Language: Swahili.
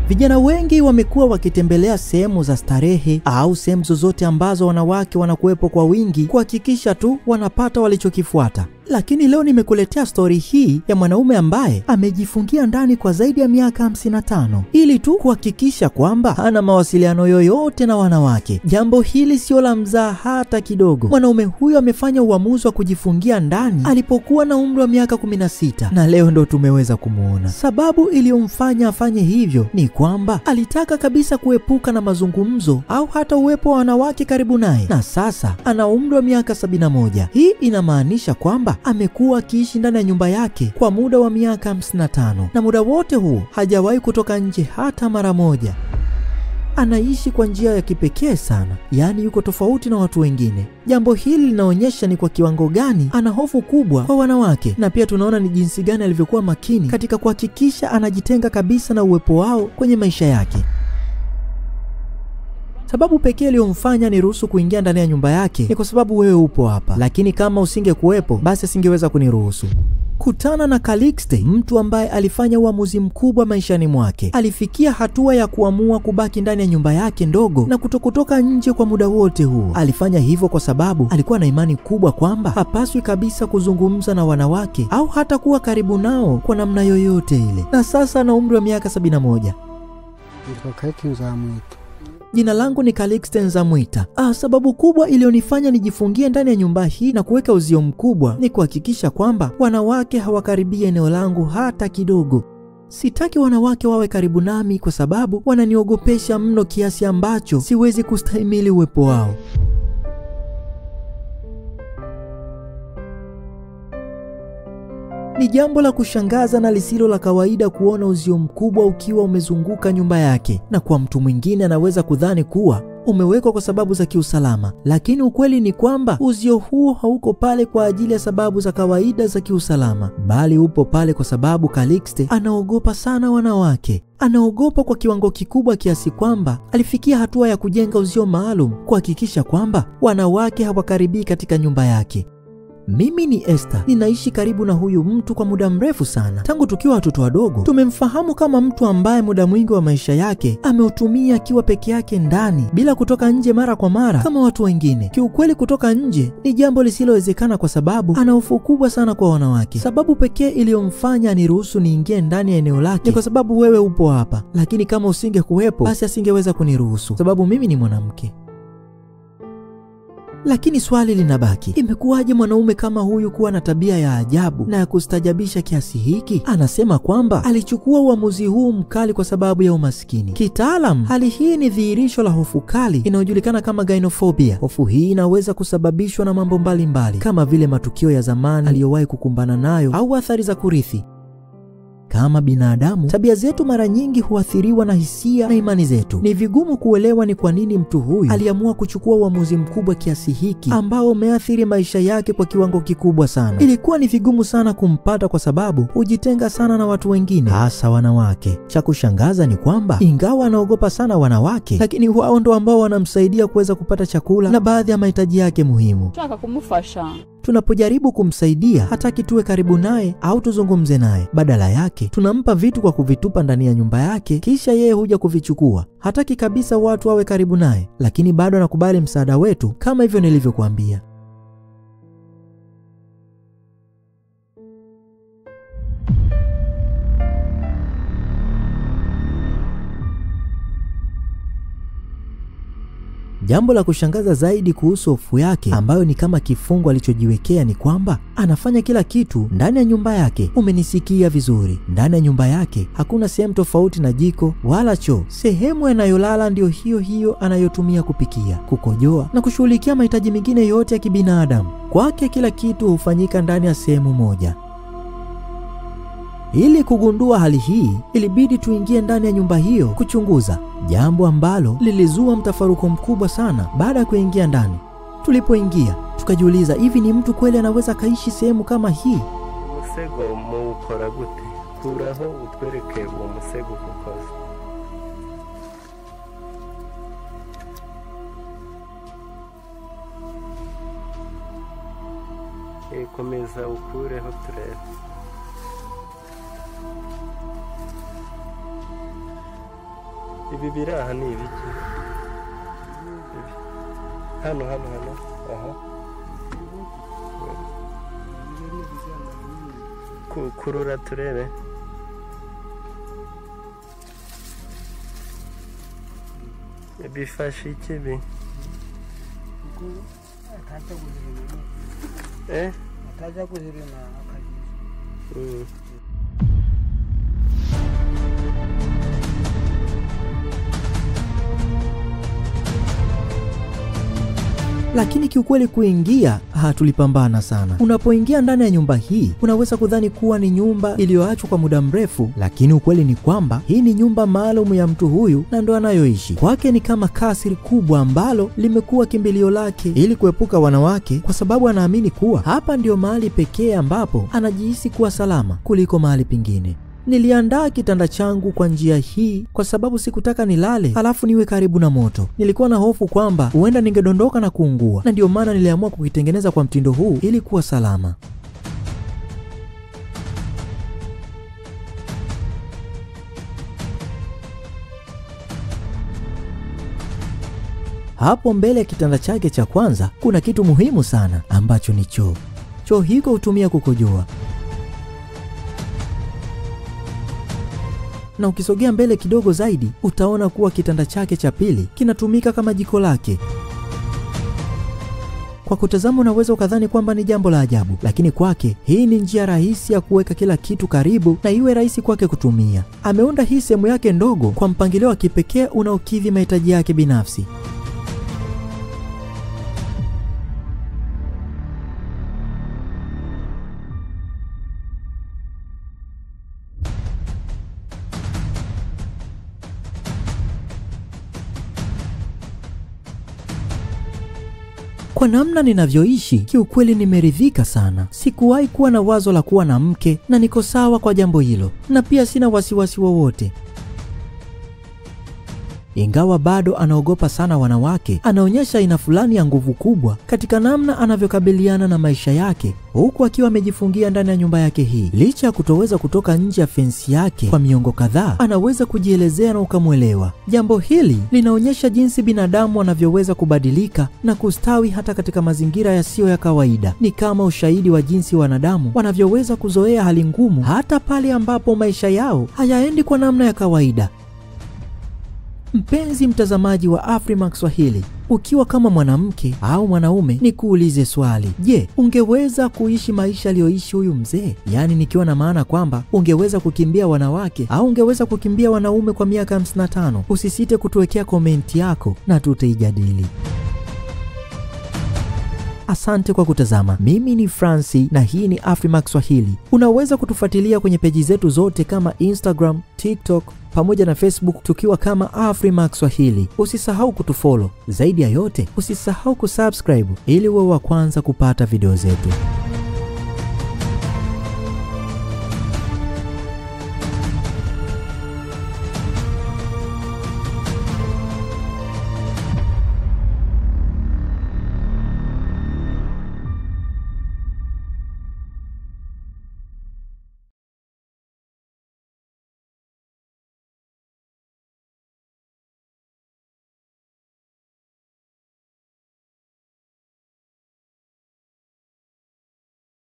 Vijana wengi wamekuwa wakitembelea sehemu za starehe au sehemu zozote ambazo wanawake wanakuwepo kwa wingi kuhakikisha tu wanapata walichokifuata. Lakini leo nimekuletea story hii ya mwanaume ambaye amejifungia ndani kwa zaidi ya miaka 55 ili tu kuhakikisha kwamba hana mawasiliano yoyote na wanawake. Jambo hili sio la mzaha hata kidogo. Mwanaume huyo amefanya uamuzi wa kujifungia ndani alipokuwa na umri wa miaka 16 na leo ndo tumeweza kumuona. Sababu iliyomfanya afanye hivyo ni kwamba alitaka kabisa kuepuka na mazungumzo au hata uwepo wa wanawake karibu naye, na sasa ana umri wa miaka 71. Hii inamaanisha kwamba amekuwa akiishi ndani ya nyumba yake kwa muda wa miaka 55 na muda wote huo hajawahi kutoka nje hata mara moja. Anaishi kwa njia ya kipekee sana, yaani yuko tofauti na watu wengine. Jambo hili linaonyesha ni kwa kiwango gani ana hofu kubwa kwa wanawake, na pia tunaona ni jinsi gani alivyokuwa makini katika kuhakikisha anajitenga kabisa na uwepo wao kwenye maisha yake. Sababu pekee iliyomfanya niruhusu kuingia ndani ya nyumba yake ni kwa sababu wewe upo hapa, lakini kama usingekuwepo basi asingeweza kuniruhusu. Kutana na Calixte, mtu ambaye alifanya uamuzi mkubwa maishani mwake. Alifikia hatua ya kuamua kubaki ndani ya nyumba yake ndogo na kutokutoka nje kwa muda wote huo. Alifanya hivyo kwa sababu alikuwa na imani kubwa kwamba hapaswi kabisa kuzungumza na wanawake au hata kuwa karibu nao kwa namna yoyote ile. Na sasa ana umri wa miaka 71. Jina langu ni Calixte Nzamwita. Sababu kubwa iliyonifanya nijifungie ndani ya nyumba hii na kuweka uzio mkubwa ni kuhakikisha kwamba wanawake hawakaribii eneo langu hata kidogo. Sitaki wanawake wawe karibu nami kwa sababu wananiogopesha mno kiasi ambacho siwezi kustahimili uwepo wao. Ni jambo la kushangaza na lisilo la kawaida kuona uzio mkubwa ukiwa umezunguka nyumba yake, na kwa mtu mwingine anaweza kudhani kuwa umewekwa kwa sababu za kiusalama, lakini ukweli ni kwamba uzio huo hauko pale kwa ajili ya sababu za kawaida za kiusalama, bali upo pale kwa sababu Calixte anaogopa sana wanawake. Anaogopa kwa kiwango kikubwa kiasi kwamba alifikia hatua ya kujenga uzio maalum kuhakikisha kwamba wanawake hawakaribii katika nyumba yake. Mimi ni Esther, ninaishi karibu na huyu mtu kwa muda mrefu sana. Tangu tukiwa watoto wadogo, tumemfahamu kama mtu ambaye muda mwingi wa maisha yake ameutumia akiwa peke yake ndani bila kutoka nje mara kwa mara kama watu wengine. Kiukweli kutoka nje ni jambo lisilowezekana kwa sababu ana hofu kubwa sana kwa wanawake. Sababu pekee iliyomfanya aniruhusu niingie ndani ya eneo lake ni kwa sababu wewe upo hapa, lakini kama usingekuwepo basi asingeweza kuniruhusu, sababu mimi ni mwanamke. Lakini swali linabaki, imekuwaje mwanaume kama huyu kuwa na tabia ya ajabu na ya kustajabisha kiasi hiki? Anasema kwamba alichukua uamuzi huu mkali kwa sababu ya umaskini. Kitaalam, hali hii ni dhihirisho la hofu kali inayojulikana kama gynophobia. Hofu hii inaweza kusababishwa na mambo mbalimbali kama vile matukio ya zamani aliyowahi kukumbana nayo au athari za kurithi. Kama binadamu, tabia zetu mara nyingi huathiriwa na hisia na imani zetu. Ni vigumu kuelewa ni kwa nini mtu huyu aliamua kuchukua uamuzi mkubwa kiasi hiki ambao umeathiri maisha yake kwa kiwango kikubwa sana. Ilikuwa ni vigumu sana kumpata kwa sababu hujitenga sana na watu wengine, hasa wanawake. Cha kushangaza ni kwamba ingawa anaogopa sana wanawake, lakini wao ndo ambao wanamsaidia kuweza kupata chakula na baadhi ya mahitaji yake muhimu. Tunapojaribu kumsaidia, hataki tuwe karibu naye au tuzungumze naye. Badala yake, tunampa vitu kwa kuvitupa ndani ya nyumba yake, kisha yeye huja kuvichukua. Hataki kabisa watu wawe karibu naye, lakini bado anakubali msaada wetu kama hivyo nilivyokuambia. Jambo la kushangaza zaidi kuhusu hofu yake ambayo ni kama kifungo alichojiwekea ni kwamba anafanya kila kitu ndani ya nyumba yake. Umenisikia vizuri, ndani ya nyumba yake hakuna sehemu tofauti na jiko wala choo. Sehemu anayolala ndio hiyo hiyo anayotumia kupikia, kukojoa na kushughulikia mahitaji mengine yote ya kibinadamu. Kwake kila kitu hufanyika ndani ya sehemu moja. Ili kugundua hali hii, ilibidi tuingie ndani ya nyumba hiyo kuchunguza, jambo ambalo lilizua mtafaruko mkubwa sana baada ya kuingia ndani. Tulipoingia, tukajiuliza, hivi ni mtu kweli anaweza kaishi sehemu kama hii? Musego muukora gute? Kuraho utwereke uwo musego kukoze. Komeza ukureho turebe. Ibi biraha ni ibiki? Hano hano hano. Aha. Kurura turebe. Bifasha iki bi? Ataza guhirima akagiye. Lakini kiukweli kuingia tulipambana sana. Unapoingia ndani ya nyumba hii unaweza kudhani kuwa ni nyumba iliyoachwa kwa muda mrefu, lakini ukweli ni kwamba hii ni nyumba maalum ya mtu huyu na ndo anayoishi. Kwake ni kama kasri kubwa ambalo limekuwa kimbilio lake ili kuepuka wanawake, kwa sababu anaamini kuwa hapa ndio mahali pekee ambapo anajihisi kuwa salama kuliko mahali pengine. Niliandaa kitanda changu kwa njia hii kwa sababu sikutaka nilale alafu niwe karibu na moto. Nilikuwa na hofu kwamba huenda ningedondoka na kuungua, na ndio maana niliamua kukitengeneza kwa mtindo huu ili kuwa salama. Hapo mbele ya kitanda chake cha kwanza kuna kitu muhimu sana ambacho ni choo. Choo hiko hutumia kukojoa. Na ukisogea mbele kidogo zaidi utaona kuwa kitanda chake cha pili kinatumika kama jiko lake. Kwa kutazama unaweza ukadhani kwamba ni jambo la ajabu, lakini kwake hii ni njia rahisi ya kuweka kila kitu karibu na iwe rahisi kwake kutumia. Ameunda hii sehemu yake ndogo kwa mpangilio wa kipekee unaokidhi mahitaji yake binafsi. Kwa namna ninavyoishi, kiukweli nimeridhika sana. Sikuwahi kuwa na wazo la kuwa na mke na niko sawa kwa jambo hilo, na pia sina wasiwasi wowote. Ingawa bado anaogopa sana wanawake, anaonyesha aina fulani ya nguvu kubwa katika namna anavyokabiliana na maisha yake, huku akiwa amejifungia ndani ya nyumba yake hii. Licha ya kutoweza kutoka nje ya fensi yake kwa miongo kadhaa, anaweza kujielezea na ukamwelewa. Jambo hili linaonyesha jinsi binadamu anavyoweza kubadilika na kustawi hata katika mazingira yasiyo ya kawaida. Ni kama ushahidi wa jinsi wanadamu wanavyoweza kuzoea hali ngumu hata pale ambapo maisha yao hayaendi kwa namna ya kawaida. Mpenzi mtazamaji wa Afrimax Swahili, ukiwa kama mwanamke au mwanaume, nikuulize swali. Je, ungeweza kuishi maisha aliyoishi huyu mzee? Yaani nikiwa na maana kwamba ungeweza kukimbia wanawake au ungeweza kukimbia wanaume kwa miaka 55? Usisite kutuwekea komenti yako na tutaijadili. Asante kwa kutazama. Mimi ni Franci na hii ni Afrimax Swahili. Unaweza kutufuatilia kwenye peji zetu zote kama Instagram, TikTok pamoja na Facebook tukiwa kama Afrimax Swahili. Usisahau kutufollow. Zaidi ya yote, usisahau kusubscribe ili uwe wa kwanza kupata video zetu.